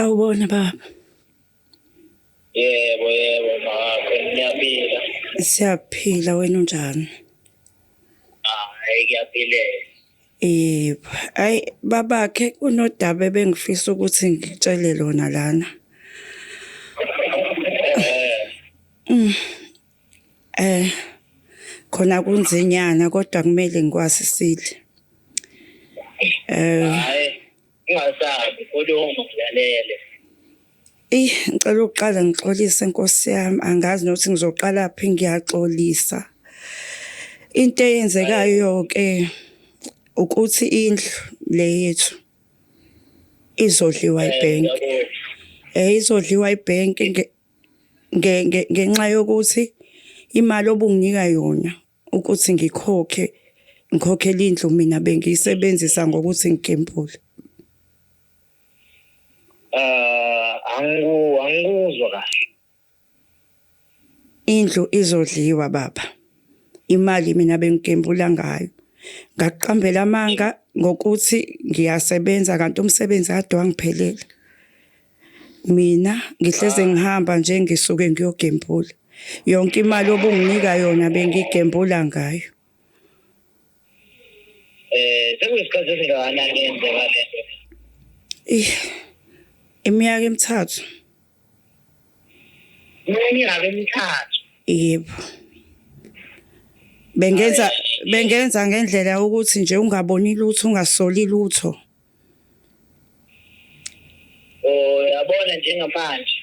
Sawubona baba. Yebo, yebo makho ngiyaphila. Siyaphila, wena unjani? Hayi, kuyaphileka. Yebo. Hayi babakhe, kunodaba ebengifisa ukuthi ngikutshele lona lana. Eh khona kunzinyana kodwa kumele ngikwazisile. Hayi, ungasabi, khuluma ngilalele. Eh ngicela ukuqala ngixolise Nkosi yami, angazi nokuthi ngizoqala phi, ngiyaxolisa. Into eyenzekayo ke ukuthi indlu le yethu izodliwa ibhenki. Izodliwa ibhenki ngenxa yokuthi imali obunginika yona ukuthi ngikhokhe ngikhokhele indlu mina bengiyisebenzisa ngokuthi ngigembule. Angikuzwa kahle. Indlu izodliwa baba. Imali mina bengigembula ngayo. Ngakuqambela amanga ngokuthi ngiyasebenza kanti umsebenzi kade wangiphelela. Mina ngihleze ngihamba nje ngisuke ngiyogembula. Yonke imali obunginika yona bengigembula ngayo. Sekuyisikhathi esingakanani yenzeka lento? Eh iminyaka emithathu. Iminyaka emithathu. Yebo. Bengenza ngendlela ukuthi nje ungaboni lutho, ungasoli lutho. Oh, yabona njengamanje.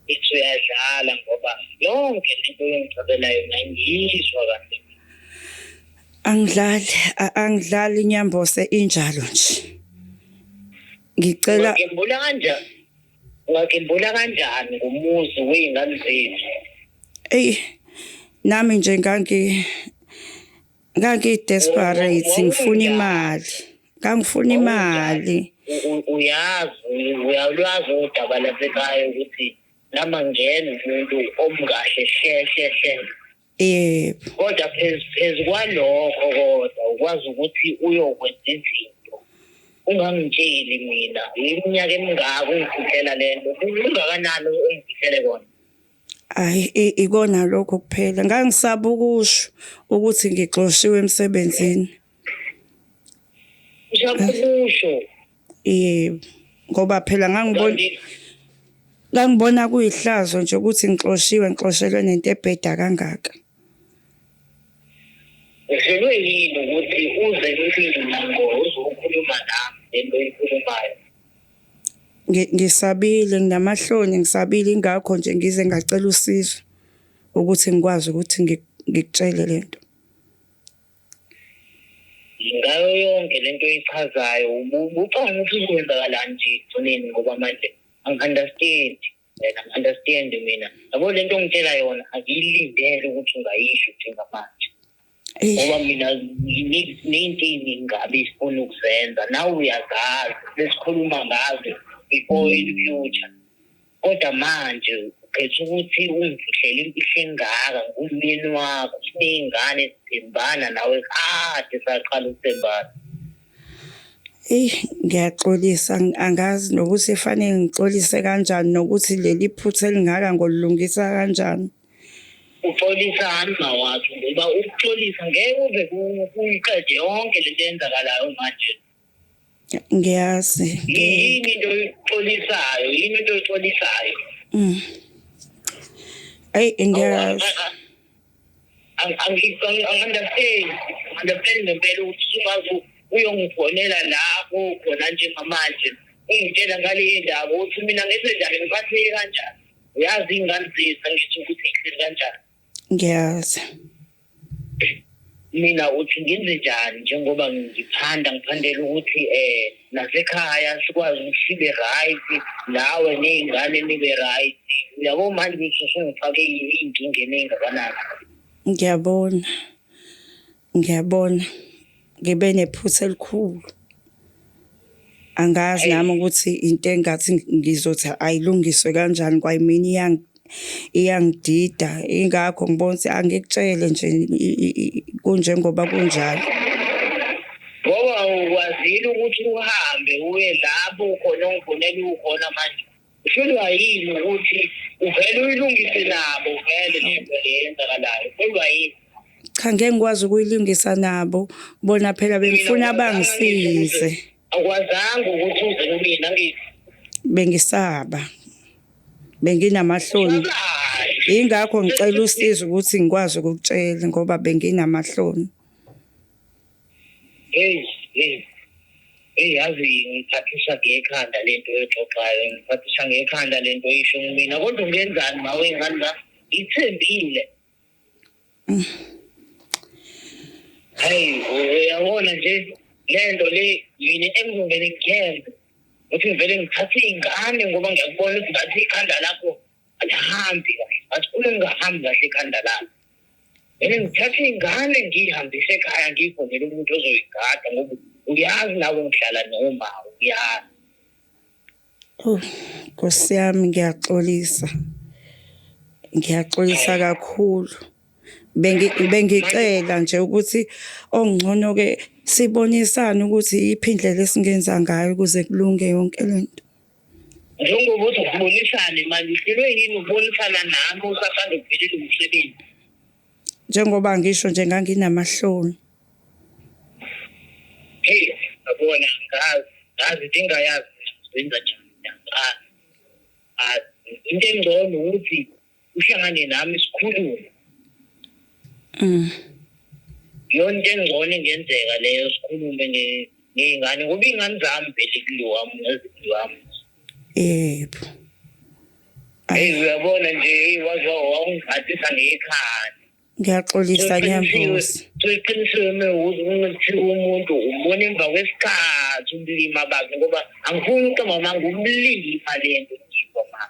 Ithi uyadlala ngoba yonke lento engicabela yona ngiyizwa kahle. Angidlali, angidlali inyambose injalo nje. Ngicela Ungagembula kanjani? Ungagembula kanjani ngomuzi wey'ngane zethu? Ey nami nje ngangi desperate ngifuna imali. Ngangifuna imali. Uyazi, uyalwazi udaba lasekhaya ukuthi nama ngena umuntu omkahle hle hle hle. Yebo. Kodwa phezu kwalokho kodwa ukwazi ukuthi uyokwenza izinto. Ungangitsheli mina iminyaka emingaka ungifihlela lento. Ungakanani ungifihlele kona? Ayi ikona lokho kuphela. Ngangisaba ukusho ukuthi ngixoshiwe emsebenzini. Usaba ukusho? Yebo. Ngoba phela ngangibona kuyihlazo nje ukuthi ngixoshiwe, ngixoshelwe nento ebheda kangaka. Uhlelwe yini ukuthi uze kumina ngqo uzokhuluma nami lento oyikhulumayo? Ngisabile, nginamahloni, ngisabile, ingakho nje ngize ngacela usizo ukuthi ngikwazi ukuthi ngikutshele lento. Ngayo yonke lento oyichazayo ubucabanga ukuthi kwenzakalani nje ekugcineni, ngoba manje angi-understand wena, angi-understand mina. Yabo lento ongitshela yona angiyilindele ukuthi ungayisho njengamanje. Ngoba mina ney'nto ey'ningi kabi sifuna ukuzenza, nawe uyazazi, besikhuluma ngazo before in future. Kodwa manje ukhetha ukuthi ungifihlele imfihlo engaka ngumyeni wakho, siney'ngane sithembana nawe kade saqala ukuthembana. Eyi ngiyaxolisa, angazi nokuthi fanele ngixolise kanjani nokuthi leli phutha elingaka ngolilungisa kanjani. Uxolisani mawakhe, ngoba ukuxolisa ngeke uze kuyiqede yonke lento eyenzakalayo manje. Ngiyazi. Yini into oyixolisayo? Yini into oyixolisayo? Eyi ngiyazi. Angi-understand, understand ngempela ukuthi usungaze uyongifonela lapho khona njengamanje ungitshela ngale ndaba ukuthi mina ngenze njani, ngiphatheke kanjani. Uyazi iy'ngane zethu angithi ukuthi ihleli kanjani. Ngiyazi. Mina uthi ngenze njani njengoba ngithanda ngiphandela ukuthi nasekhaya sikwazi ukuthi sibe right, nawe ney'ngane nibe right. Uyabo manje ukuthi usungifake iy'nkingeni ey'ngakanani. Ngiyabona, ngiyabona. Ngibe nephutha elikhulu. Angazi nami ukuthi into engathi ngizothi ayilungiswe kanjani kwayimina iyangidida. Ingakho ngibona ukuthi angikutshele nje kunjengoba kunjalo. Ngoba ukwazile ukuthi uhambe uye lapho ukhona ongifonela ukhona manje. Uhlulwa yini ukuthi uvele uyilungise nabo vele lento le yenzakalayo? Uhlulwa yini? Cha, ngeke ngikwazi ukuyilungisa nabo. Bona phela bengifuna bangisize. Awukwazanga ukuthi uze kumina ngithi Bengisaba. Benginamahloni. Yingakho ngicela usizo ukuthi ngikwazi ukukutshela ngoba benginamahloni. Hey, hey. Hey, yazi ngiphathiswa ngekhanda lento oyixoxayo, ngiphathiswa ngekhanda lento oyisho kumina. Kodwa ungenzani ma wengane la? Ngithembile. Hey, uyabona nje lento le mina engizongene ngiyenze ukuthi ngivele ngithathe iy'ngane ngoba ngiyakubona ukuthi ngathi ikhanda lakho alihambi kahle, ngathi kule ngingahambi kahle ikhanda lami. Vele ngithathe iy'ngane ngiyihambise ekhaya ngiyifonele umuntu ozoyigada ngoba uyazi nawe ngihlala noma uyazi. Oh, Nkosi yami ngiyaxolisa. Ngiyaxolisa kakhulu. Bengicela nje ukuthi ongcono ke sibonisane ukuthi iyiphi indlela esingenza ngayo ukuze kulunge yonke lento. Njengoba uthi ukubonisane manje uhlelwe yini ukubonisana nami usasanda kuphelile umsebenzi? Njengoba ngisho nje nganginamahloni. Hey, yabona ngazi, ngazi into engayazi wenza njani angazi. Into engcono ukuthi uhlangane nami sikhulume. Iyona into engcono engenzeka leyo sikhulume ngey'ngane ngoba iy'ngane zami vele kuliwami nezikuliwami. Yebo. Hey uyabona nje hey waze wawungiphathisa ngekhanda. Ngiyaxolisa Nyambozi. Soyiqinisiwe mewuze kuthiwa umuntu umbona emva kwesikhathi ubulima bakhe ngoba angifuni ukuqamba amanga ubulima le nto ngizwa ma.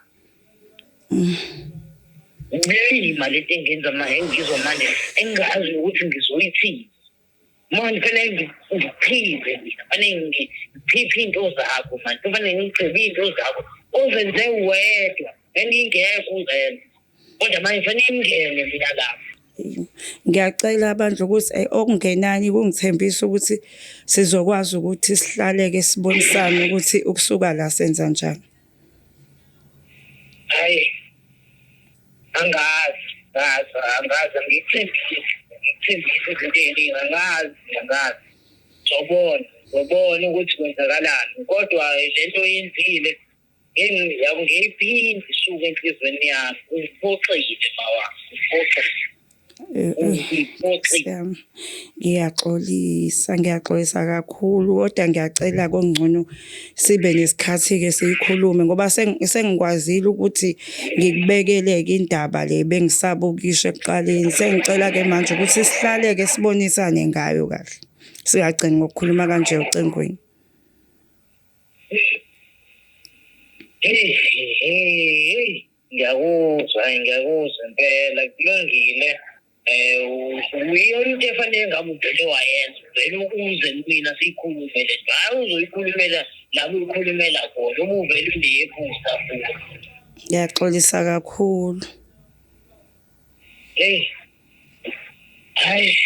Ubulima lento engenza ma engizwa manje engingazi ukuthi ngizoyithini. Manje kufanele ngiphiphe mina, kufanele ngiphiphe iy'nto zakho manje, kufanele ngigqibe iy'nto zakho ozenze wedwa, bengingekho uzenze. Kodwa manje kufanele ngingene mina lapho. Ngiyacela bandla ukuthi okungenani kungithembisa ukuthi sizokwazi ukuthi sihlaleke sibonisane ukuthi ukusuka la senza njani. Hhayi, angazi, angazi, angazi, angikuthembisi, angikuthembisi izinto ey'ningi, angazi, angazi. Ngizobona, ngizobona ukuthi kwenzakalani. Kodwa le nto oyenzile ngeke iphinde isuke enhliziyweni yami. Ungiphoxile mawami, ungiphoxile. Nkosi yami, ngiyaxolisa, ngiyaxolisa kakhulu kodwa ngiyacela kongcono sibe nesikhathi-ke siyikhulume ngoba sengikwazile ukuthi ngikubekeleke indaba le bengisaba ukuyisho ekuqaleni. Sengicela-ke manje ukuthi sihlale-ke sibonisane ngayo kahle. Singagcini ngokukhuluma kanje ocingweni. Hey, hey, hey. Ngiyakuzwa, ngiyakuzwa impela kulungile. Uyona into efanele ngabe uvele wayenza, uvele uze kumina siyikhulume le nto. Hhayi uzoyikhulumela la uyikhulumela khona, uma uvele unephutha futhi. Ngiyaxolisa kakhulu. Hey, hhayi,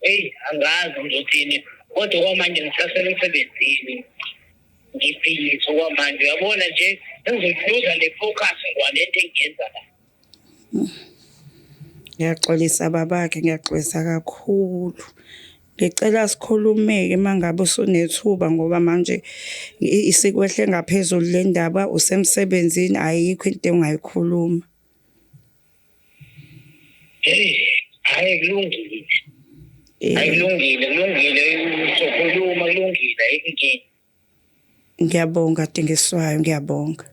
eyi angazi ngizothini kodwa kwamanje ngisasele emsebenzini. Ngibhizi okwamanje uyabona nje sengizoyiluza le focus ngwalento engiyenza la. Ngiyaxolisa babakhe, ngiyaxolisa kakhulu. Ngicela sikhulume-ke uma ngabe usunethuba ngoba manje isikwehle ngaphezulu le ndaba, usemsebenzini ayikho into ongayikhuluma. Hey, hhayi kulungile. Hhayi kulungile, kulungile uzokhuluma kulungile ayikho inkinga. Ngiyabonga Dingiswayo, ngiyabonga.